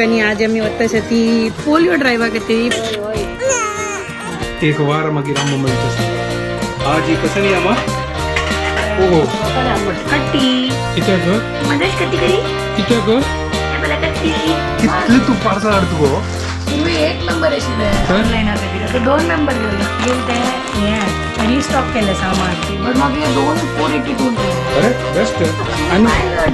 आणि आज आम्ही वत्तासाठी पोलिओ ड्रायव्हा खातीर एक वार मागीर आंबो मेळटा आज ही कसं नाही आमा ओहो कट्टी कित्याक मदत कट्टी करी कित्याक मला कट्टी कितले तू पार्सल हाडता गो पूर्वी एक नंबर आशिल्ले तर? ऑनलायन खातीर आतां दोन नंबर गेले ते हें रिस्टॉक केलें सामान बट मागीर दोन 482 अरे बेस्ट आणि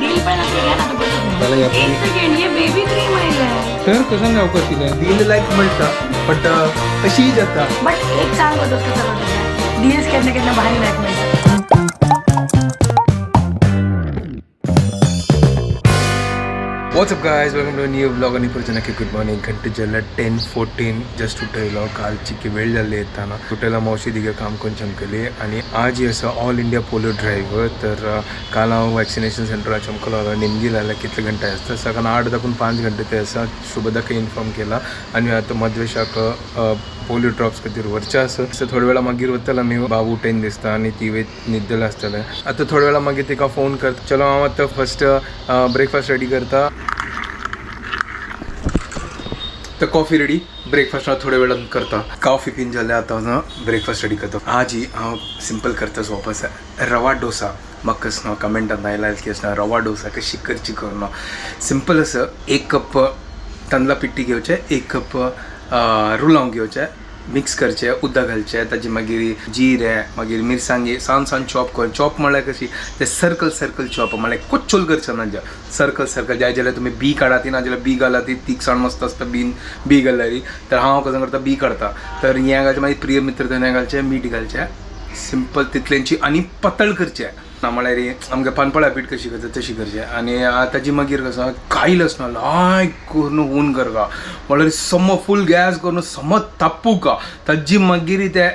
डील पण आता जाल्यार एक सेकंड हे बेबी क्रीम आयलें तर कसं गावकर तिला डील लायक मेळटा बट अशीय जाता बट एक सांग गो दोस्त कसं डील्स केन्ना केन्ना भारी लायक मेळटा. What's up guys, welcome to new vlog आणि परत गुड मॉर्निंग. घंटे जाल्ले 10:14 जस्ट उठयलो. काल चिकी वेळ जाल्ली येताना उठयला मावशी दिगे काम करून चमकली आणि आज ही आसा ऑल इंडिया पोलिओ ड्रायव्ह. तर काल हांव वॅक्सिनेशन सेंटरार चमकलो निमगी लायल्या कितले घंटे आसता सकाळ 8 दाखून 5 घंटे ते आसा. शुभदाक इन्फॉर्म केला आनी आतां मद्वेशाक पोलिओ ड्रॉप्स खातीर व्हरचे आसा. सो थोड्या वेळा मागीर वतलो आमी. बाबू उठयन दिसता आनी ती न्हिदलें आसतलें. आतां थोड्या वेळा मागीर तिका फोन करता. चलो हांव आतां फर्स्ट ब्रेकफास्ट रेडी करता. तर कॉफी रेडी, ब्रेकफास्ट हांव थोड्या वेळान करता. कॉफी पिवन जालें आतां हांव ब्रेकफास्ट रेडी करता. आज ही हांव सिंपल करता सोपो आसा रवा डोसा. म्हाका कशें कमेंटान आयला की आसना रवा डोसा कशी करची करून. सिंपल आसा. 1 कप तांदळा पिट्टी घेवचें, 1 कप रुलांव घेवचें, मिक्स करचें, उदक घालचें, ताजे मागीर जिरें, मागीर मिरसांगी सान सान चॉप करून. चॉप म्हळ्यार कशी ते सर्कल सर्कल चॉप, म्हळ्यार कोच्चोल करचें ना, ज्या सर्कल सर्कल जाय जाल्यार तुमी बी काडा ती, ना जाल्यार बी घाला ती तिकसाण मस्त आसता बीन बी घाल्यार. तर हांव कसं करता बी काडता. तर हें घालचें, मागीर प्रिय मित्र धन्या घालचें, मीठ घालचें, सिंपल तितल्यांची आनी पातळ करचें ना म्हळ्यार आमगे पानपळा पीठ कशी करता तशी करचें. आनी ताजी मागीर कसो कायल आसना लायक करून हून करका, म्हळ्यार सम फूल गॅस करून सम तापूका. ताजी मागीर ते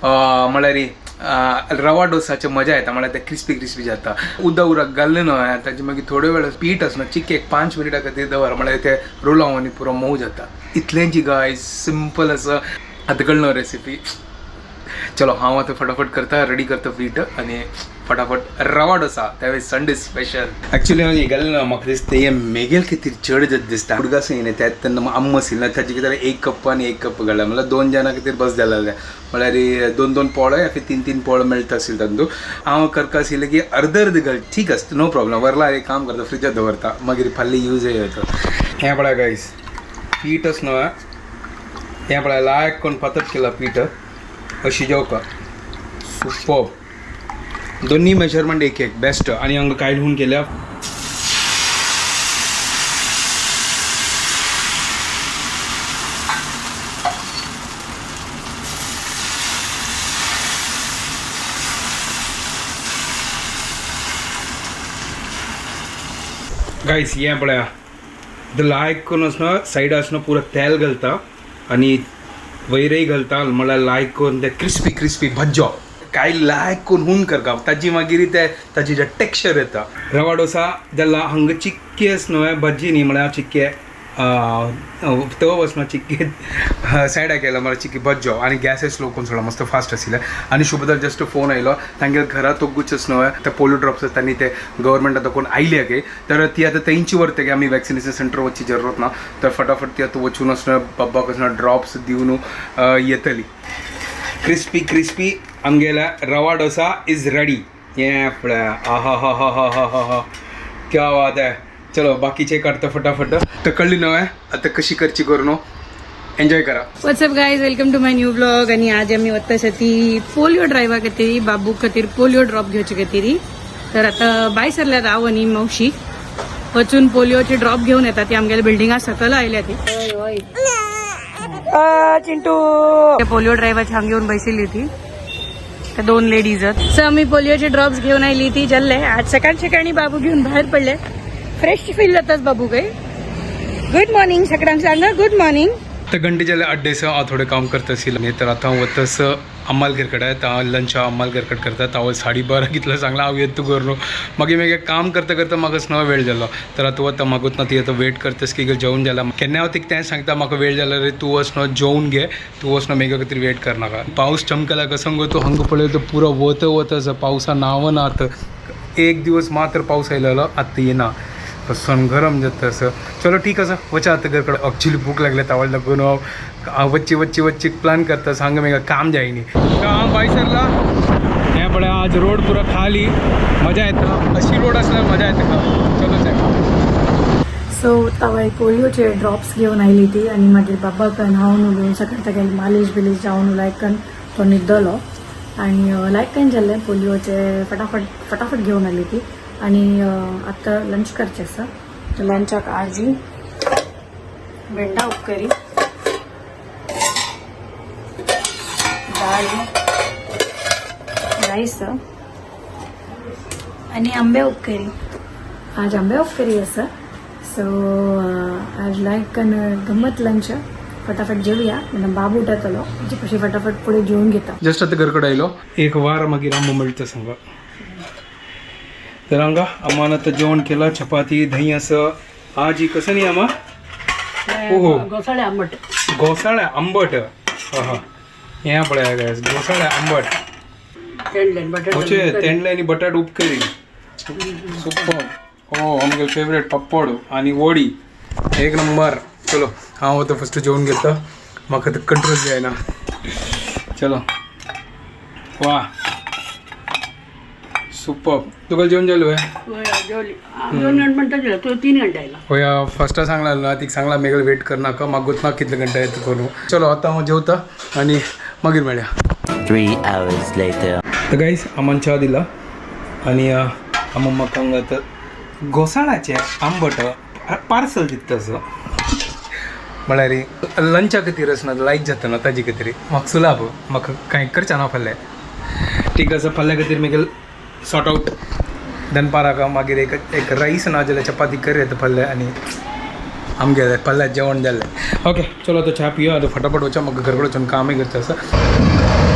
म्हळ्यार रवा डोसाचे मजा येता, म्हळ्यार ते क्रिस्पी क्रिस्पी जाता. उदक उदक घाललें न्हय ताजी मागीर थोडे वेळ पीठ आसना चिके एक 5 मिनटां खातीर दवर, म्हळ्यार ते रोलांव आनी पुरो मोव जाता. इतलेंची गायज सिंपल आसा. आतां कळ्ळो रेसिपी. चलो हांव आतां फटाफट करता, रेडी करता पीठ आनी फटाफट रवा डोसा. त्यावेळी संडे स्पेशल. ॲक्च्युली हांव हें घालें ना, म्हाका दिसता हें मेगेल खातीर चड जाता दिसता. हुडगा आसा न्ही त्यात तेन्ना आम्म आशिल्लें ताजे कितें 1 कप आनी 1 कप घाला, म्हणल्यार 2 जाणां खातीर बस जालें. म्हळ्यार 2-2 पोळे या फिर 3-3 पोळे मेळटा आशिल्लें तातूंत. हांव करता आशिल्लें की अर्द अर्द घाल, ठीक आसता, नो प्रॉब्लम. वरला एक काम करता, फ्रिजात दवरता, मागीर फाल्यां यूज जाता. हें पळय गायस पीठ आसा न्हय, हें पळय लायक कोण पातळ केला पीठ अशी जेवका सुपर. दोन्ही मेजरमेंट एक एक बेस्ट. आणि हांगा कायल हून केल्या. गाईस हें पळया लायक करून आसना सायड आसना पुरो तेल घालता आणि वयरय घालता, म्हळ्यार लायक करून ते क्रिस्पी क्रिस्पी भज्जो काय लायक करून हून करता. ताजी मागीर ते ताजी जे टेक्स्चर येता. रवा डोसा जाला. हांगा चिक्की आसा न्हय भज्जी न्ही, म्हळ्यार चिक्के तव आसना चिक्के सायडाक केला, म्हळ्यार चिक्की भज्जो. आनी गॅसय स्लो करून सोडला, मस्त फास्ट आशिल्लें. आनी शुभदा जस्ट फोन आयलो, तांगेर घरा तोगूच आसा न्हय ते पोलिओ ड्रॉप्स तांणी ते गव्हर्मेंट आतां कोण आयली की तर ती आतां तेंची व्हरता की आमी वॅक्सिनेशन सेंटर वचची जरूरत ना. तर फटाफट ती आतां वचून आसना बाब्बाक आसना ड्रॉप्स दिवन येतली. क्रिस्पी क्रिस्पी आमगेला रवा डोसा is ready. हें पळय, आहा हा हा हा हा हा हा, क्या बात आहे. चलो बाकीचे काढता फटाफट. तर कळली न्हय आता कशी करची करून एन्जॉय करा. What's up guys, welcome to my new vlog. आणि आज आम्ही वत्तासाठी पोलिओ ड्रायव्हा खातीर बाबू खातीर पोलिओ ड्रॉप घेवचे खातीर. तर आता बाय सरल्यात हांव आनी मावशी वचून पोलिओचे ड्रॉप घेऊन येतात. ती आमगेल्या बिल्डिंगा सकल आयल्या ती चिंटू पोलिओ ड्रायव्हाची हांग घेऊन बसली ती त्या 2 लेडीज. सो आम्ही पोलिओचे ड्रॉप्स घेऊन आयली ती जल्ले. आज सकाळ सकाळी बाबू घेऊन बाहेर पडले. फ्रेश फील जाताच बाबू काही. गुड मॉर्निंग सगळ्यांक सांगा, गुड मॉर्निंग. तर घंटे जाले अड्डेस हांव थोडें काम करता आशिल्लें. तर आतां हांव वतस अंबालकर कडेन. हांव लंच अंबालकर करता. हांव 12:30 कितलो सांगलां हांव येता करून. मागीर मागीर काम करता करता म्हाका न्हय वेळ जालो. तर आतां वता मागूत ना ती आतां वेट करतास की जेवण जाला. केन्ना हांव तिका तें सांगता म्हाका वेळ जाला रे, तूं वच न्हय जेवण घे, तूं वच न्हय मेगे खातीर वेट करनाका. पावस चमकला कसो गो तूं हांगा पळय तर पुरो वत वत आसा पावसा नांव ना. आतां एक दिवस मात्र पावस आयलेलो आतां येना. तो सण गरम जाता असं. चलो ठीक आसा, वचा आतां घर कडेन. एक्चुली भूक लागल्या तावळ लागून हांव वच्ची वच्ची वच्ची प्लान करता, सांग मेगा काम जायनी. हांव भायर सरला. हें पळय आज रोड पुरो खाली, मजा येता. अशी रोड असल्यार मजा येता. चलो चल. सो तवाय पोलिओचे ड्रॉप्स घेवन आयली ती आनी मागीर बाबाकन हांव उलोवन सकाळ सकाळी मालिश बिलिश जावन लायकन तो न्हिदलो आनी लायकन जाल्लें पोलिओचे फटाफट फटाफट घेवन आयली ती. आनी आतां लंच करचें आसा. लंचाक आजी भेंडा उपकरी, दाळ, राईस आनी आंबे उपकरी. आज आंबे उपकरी आसा. सो आज लायकन गमत लंच, फटाफट जेवया. म्हणून बाबू उठतलो म्हणजे कशी फटाफट पुढे जेवून घेता. जस्ट आतां घर कडेन आयलो, एक वार मागीर आंबो मेळटा सांगा. तर हांगा अम्मान आतां जेवण केलां, चपाती दही आसा. आज ही कसं न्ही आमा? ओहो. घोसाळे आंबट. घोसाळ्या आंबट. हा हा, हें पळया guys, घोसाळ्या आंबट. होचे तेंडले आनी बटाट उपकरी, सुपर. हो, आमगे फेवरेट पापड आनी वडी, एक नंबर. चलो हांव आतां फस्ट जेवण घेता, म्हाका आतां कंट्रोल जायना. चलो वा, सुपर. तुका जेवण जालें? 2 घंटे दिला तू, 3 घंटे आयला. होय, फस्टा सांगला ना तिका, सांगला मेगल वेट कर नाका, म्हाका ना कितले घंटे येता करूं. चलो आतां हांव जेवता आनी मागीर मेळया. 3 hours later. तर गाईस, आमान च्या दिला आणि आमा म्हाका हांगा आतां घोसाळ्याचें आंबट पार्सल दिता तसो. म्हळ्यार लंचा खातीर आसना लायक जाता ना ताजे खातीर म्हाका सुलाभ, म्हाका कांय करचें ना फाल्यां. ठीक आसा, फाल्यां खातीर मागीर सॉर्ट आउट. दनपाराक मागीर एक एक राईस ना जाल्यार चपाती कर येता फाल्यां आनी आमगेलें फाल्यां जेवण जालें. ओके, चलो आतां च्या पियो, आतां फटाफट वचा, म्हाका घर कडेन वचून कामय करचें आसा.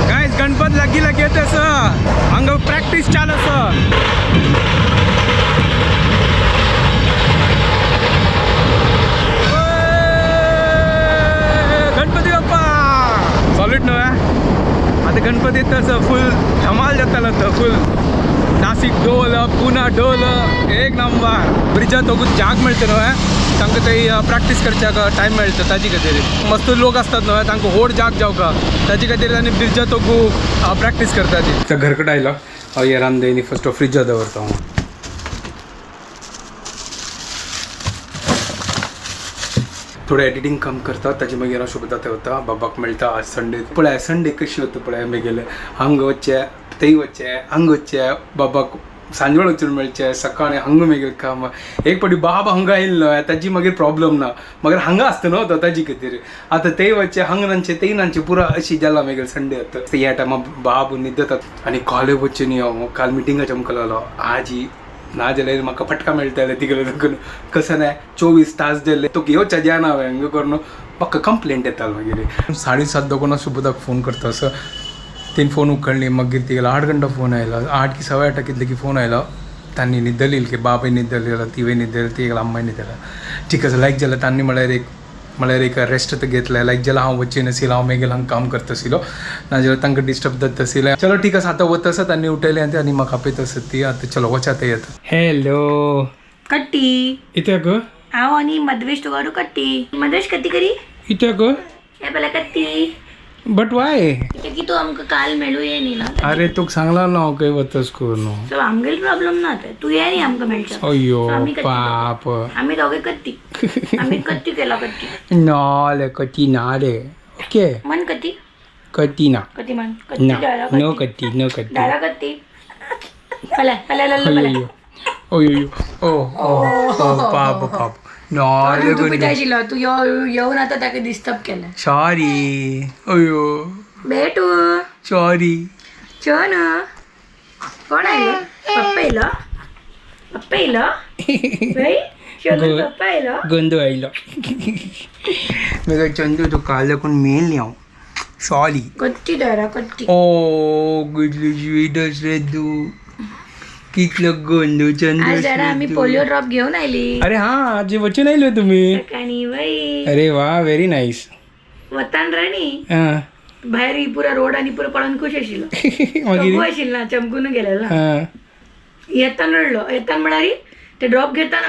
गायस, गणपत लागीं लागीं येता आसा, हांगा प्रॅक्टीस चालू आसा. गणपती बाप्पा सॉलिड न्हय. आतां गणपती येता आसा, फूल धमाल जातालो तो. फूल नासिक ढोल, पुना ढोल, एक नंबर. ब्रिजांत वगून जाग मेळटा न्हय तांकां, थंय प्रॅक्टीस करच्याक टायम मेळटा. ताजे खातीर मस्त लोक आसतात न्हय, तांकां व्हड जाग जावका ताजे खातीर आनी ब्रिजांत वगू प्रॅक्टीस करता ती. घर कडेन आयलो, हांव हे रांदय फस्ट फ्रिजा दवरता हांव. थोडें एडिटींग काम करता, ताजे मागीर हांव शुभदा थंय वता, बाबाक मेळटा. आज संडे पळय, संडे कशी वता पळय मेगेले. हांगा वचचें, थंय वचचें, हांगा वचचें, बाबाक सांजवेळ वचून मेळचें, सकाळी हांगा मेगेलें काम. एक फावटी बाब हांगा आयलो न्हय ताजी मागीर प्रॉब्लम ना, मागीर हांगा आसता न्हू तो ताजी खातीर. आतां थंय वचचें, हांगा नाचचें, थंय नाचचें, पुरो अशी जाला मागीर संडे. आतां ह्या टायमार बाब न्हिदतात आनी कॉलेज वचचें न्ही हांव. काल मिटिंगाचें आमकां लागलो आजी, ना जाल्यार म्हाका फटका मेळटले तिकडे लागून. कसं नाही 24 तास जाल्ले तो घेवच्या जायना हांवें हांगा करून म्हाका कंप्लेंट येतालो. मागीर 7:30 दोगोना शुभदाक फोन करता असं, तीन फोन उखळली. मागीर तिगेलो 8 घंटा फोन आयलो, 8 की 8:15 कितले की फोन आयलो. तांणी न्हिदली की बाबय न्हिदलेलो, तिवय न्हिदली, तिगेलो अम्माय न्हिदला. ठीक आसा, लायक जाल्यार तांणी म्हळ्यार एक रेस्ट तर घेतलें. लायक जाल्यार हांव वचीन आशिल्लो, हांव मागीर हांगा काम करता आशिल्लो, नाजाल्यार तांकां डिस्टर्ब जाता आशिल्लें. चलो ठीक आसा, आतां वता आसा. तांणी उठयलें आनी म्हाका आपयता आसा ती. आतां चलो वचा आतां येता. हॅलो. कट्टी. इत्याक? हांव आनी मधवेश तुगारू कट्टी. मधवेश कत्ती करी. इत्याक? हे पळय कत्ती. But why? की तू आमकां काल मेळू ये न्ही ना. अरे तुका सांगला ना हांव खंय वतस करून. सो आमगेले प्रॉब्लम ना ते, तू ये न्ही आमकां मेळचो. अय्यो. आमी कट्टी. पाप. आमी दोगे कत्ती, आमी कत्ती केला कत्ती. ना रे, कती ना रे. ओके. मन कत्ती. कती ना. कत्ती मन कत्ती. ना. डाळा. नो. कत्ती. कती नो कती. डाळा कत्ती, पळय पळय लल्लो पळय. अय्यो अय्यो, ओ ओ ओ, पाप पाप, ना रे. तू पिठाय आशिल्लो, तू यो येवन आतां ताका डिस्टर्ब केलें. सॉरी, अय्यो. बेटू. सॉरी. चन कोण आयलो? पप्पा येयलो, पप्पा येयलो बाई, चलो. पप्पा येयलो. गंदू आयलो मगे. चंदू, तू काल कोण मेल न्ही हांव, सॉरी. कत्ती दारा कत्ती. ओ, कितली स्वीट रे तू, कितलो गोंदू चंदू. आज दादा आम्ही पोलिओ ड्रॉप घेऊन आयली. अरे हा, आज वचून आयलो तुम्ही? सकाळी बाई. अरे वा, व्हेरी नाईस. वतान राणी हा. भायर ही पुरा रोड आणि पुरा पळोवन खुश आशिल्लो. मागीर? चमकू आशिल्लो ना, चमकून गेलेलो. हा. येतान रडलो, येतान म्हळ्यार ते ड्रॉप घेताना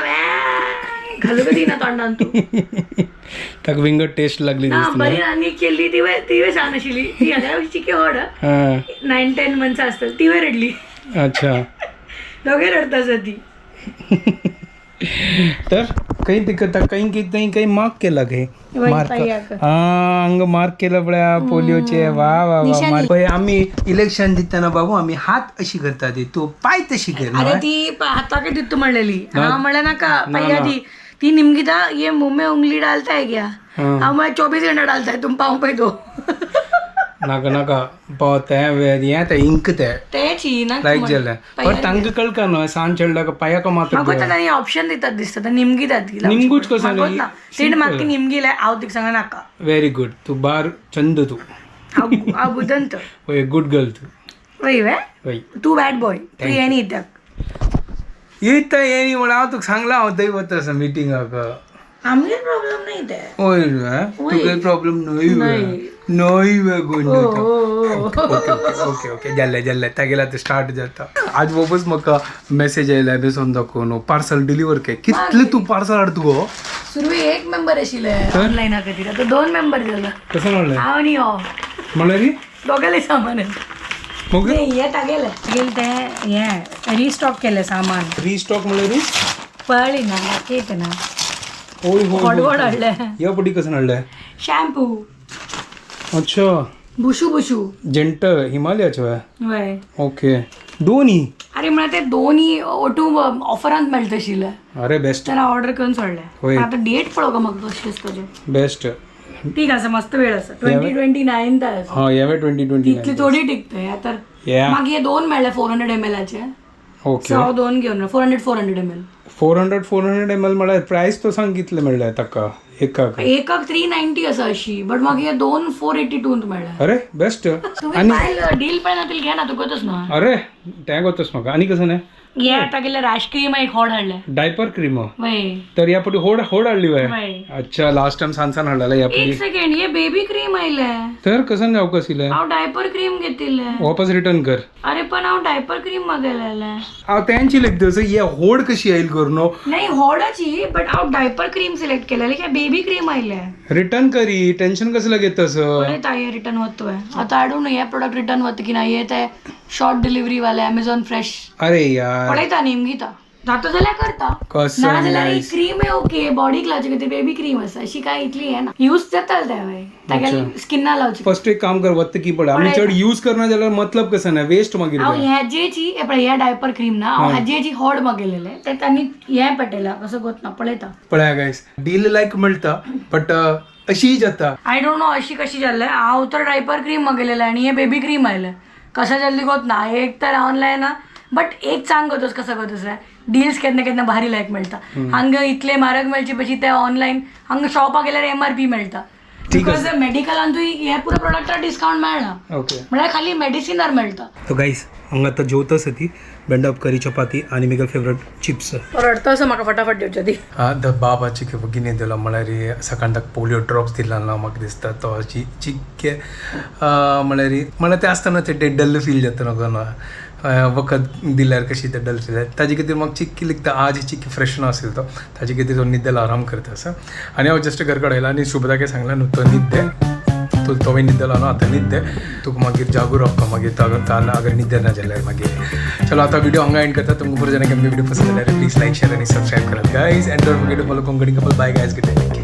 घालू कधी ना तोंडान तू. ताका विंगड टेस्ट लागली ना दिसता. बरी आनी केल्ली ती ती सान आशिल्ली ती हांगा चिके व्हड हा 9-10 मंथ्स आसतली ती रडली. अच्छा. दोघे रडता आसा ती. तर काही तिका काही काही काही मार्क केला काही वय, मार्क. पायाक. हा अंग मार्क केलं पळया पोलिओचे. वा वा वा मार्क. पळय, आम्ही इलेक्शन दिताना बाबू आम्ही हात अशी करता ती तू पाय तशी कर अरे ती हाताके दित्तू म्हणलेली. हा म्हणलं नाका ना, पहिया ना. दी ती निमगिता ये मुंह में उंगली डालता है क्या. हा. हा मला 24 घंटा डालता है तुम पाव पे दो. नाका नाका ते हें ते इंक ते तेची ना लायक जालें पण तांकां कळका न्हय सांज चेडल्याक पायाक मात्र. म्हाका तांणी ऑप्शन दितात दिसता निमगितात ती. निमगूच कसं म्हाका न्ही? ना तेणी म्हाका निमगिले हांव तिका सांगा नाका. व्हेरी गुड तू बार चंद तू. हांव हांव बुदंत. वय गुड गर्ल तू. वय वे वय. तू बॅड बॉय तू येणी इत्याक येता येणी म्हळ्यार हांव तुका सांगलां हांव थंय वता आसा मिटिंगाक. आमगे प्रॉब्लेम नाही ते. होय रे तुगे प्रॉब्लेम न्हय वे न्हय वे गुंड. ओके ओके ओके जाल्लें जाल्लें तागेलें आतां स्टार्ट जाता. आज वापस म्हाका मॅसेज आयला एमेझॉन दाखोवन पार्सल डिलिव्हर के कितले तूं पार्सल हाडता गो. सुरवे एक मेंबर आशिल्ले ऑनलायना खातीर आतां 2 मेंबर जाला. कसं म्हणलें हांव आनी हो म्हणल्यार दोगांले सामान आहे. मग नाही हे तागेले तागेले ते हे रिस्टॉक केले सामान. रिस्टॉक म्हणल्यार पळ्ळी ना दाखयता ना. होय होय. व्हड व्हड हाडले. ह्या पटी कसं हाडलें. शॅम्पू. अच्छा. बुशू बुशू. जेंट हिमालयाचो वय. ओके दोन्ही. अरे म्हणल्यार ते दोन्ही ओटू ऑफरांत मेळटा आशिल्ले. अरे बेस्ट. तर ऑर्डर करून सोडले. होय. आतां डेट पळोवं म्हाका कशी आसा ताजे. बेस्ट. ठीक आसा मस्त वेळ आसा 2029 आसा. हा यावे 2029. तितली थोडी टिकता ह्या तर. या. मागीर हे 2 मेळ्ळे 400 ml okay. सो हांव 2 घेवन 400 ml. 400 ml म्हळ्यार प्रायस तो सांग कितले मेळ्ळे ताका एकाक. एकाक 390 आसा अशी बट मागीर हे 2 482 मेळ्ळे. अरे बेस्ट. तुवें आनी पायल डील पळयना तुला घेना तुका तस न्हय. अरे तें गोतस म्हाका आनी कसं न्हय. हे आतां गेले रॅश क्रीम एक होड हाडले. Diaper cream. वय. तर ह्या पटी होड होड हाडली वय. वय. अच्छा लास्ट टाइम सान सान हाडलेले ह्या एक पटी. सेकंड हे बेबी क्रीम आयले. तर कसं जावंक आशिल्लें. हांव डायपर क्रीम घेतिल्ले. वापस रिटर्न कर. अरे पण हांव डायपर क्रीम मागयलेले. हांव तेंची लेगता हे होड कशी येयल करून. नाही होडाची बट हांव डायपर क्रीम सिलेक्ट केलेले हे बेबी क्रीम आयले. रिटर्न करी टेन्शन कसं घेत तसं. पळयता हे रिटर्न वतोय आतां I don't know हे प्रोडक्ट रिटर्न वता की ना हे ते शॉर्ट डिलिव्हरी वाले अमेझॉन फ्रेश. अरे यार पळयता निमगिता जाता जाल्यार करता. कसं ना जाल्यार ही nice. Cream okay बॉडीक लावचे खातीर बेबी क्रीम आसा अशी काय इतली हे ना यूज जाता ते तागेले स्किना लावची. फर्स्ट एक काम कर वत की पड आमी चड यूज करना जाल्यार मतलब कसं ना वेस्ट मागीर. हांव हेजेची हे पळय हे डायपर क्रीम ना हांव हाजेची होड मागयलेले ते तांणी हे पेटयला कसं गोत ना पळयता. पळया गायस डील लायक मेळटा बट अशीय जाता. I don't know अशी कशी जाल्ले. हांव तर डायपर क्रीम मागयलेले आनी हे बेबी क्रीम आयले कशें जाल्ली गोत ना. एक तर ऑनलायन बट एक चांग गोतोस कसं गोतोस डील्स केन्ना केन्ना भारी लायक मेळटा. हांगा इतले म्हारग मेळचे पशी ते ऑनलायन हांगा शॉपाक गेल्यार MRP मेळटा. Because मेडिकलान तुवें हे पुरो प्रोडक्टार डिस्कावंट मेळना. ओके म्हळ्यार खाली मेडिसिनार मेळटा. तो गाईस हांगा आतां जेवता ती बेंडप करी चपाती आनी म्हगे फेवरेट चिप्स. रडतो असो म्हाका फटाफट जेवच्या ती. The बाबा चिके भगिनी दिलो म्हळ्यार सकाळ ताका पोलियो ड्रॉप्स दिला ना म्हाका दिसता तो चिक्के म्हळ्यार म्हळ्यार तें आसतना ते डल फील जाता न्हू ना वखद दिल्यार कशी ते डल फील जाता ताजे खातीर म्हाका चिक्की लिखता आज चिक्की फ्रेश ना आशिल्लो तो ताजे खातीर तो न्हिदेलो आराम करता आसा. आनी हांव जस्ट घर कडेन आयलो आनी शुभदाके सांगलां न्हू तो न्हिद तूं तोवें न्हिदेलो न्हू आतां न्हिद तुका मागीर जागो रावपा मागीर तान अगर न्हिदे ना जाल्यार मागीर. चलो आतां व्हिडिओ हांगा एंड करता. तुमकां बरो जाल्यार आमगे व्हिडिओ पसंद जाल्यार प्लीज लायक शेअर आनी सबस्क्रायब करात guys and don't forget to follow Konkani couple. Bye guys, good night.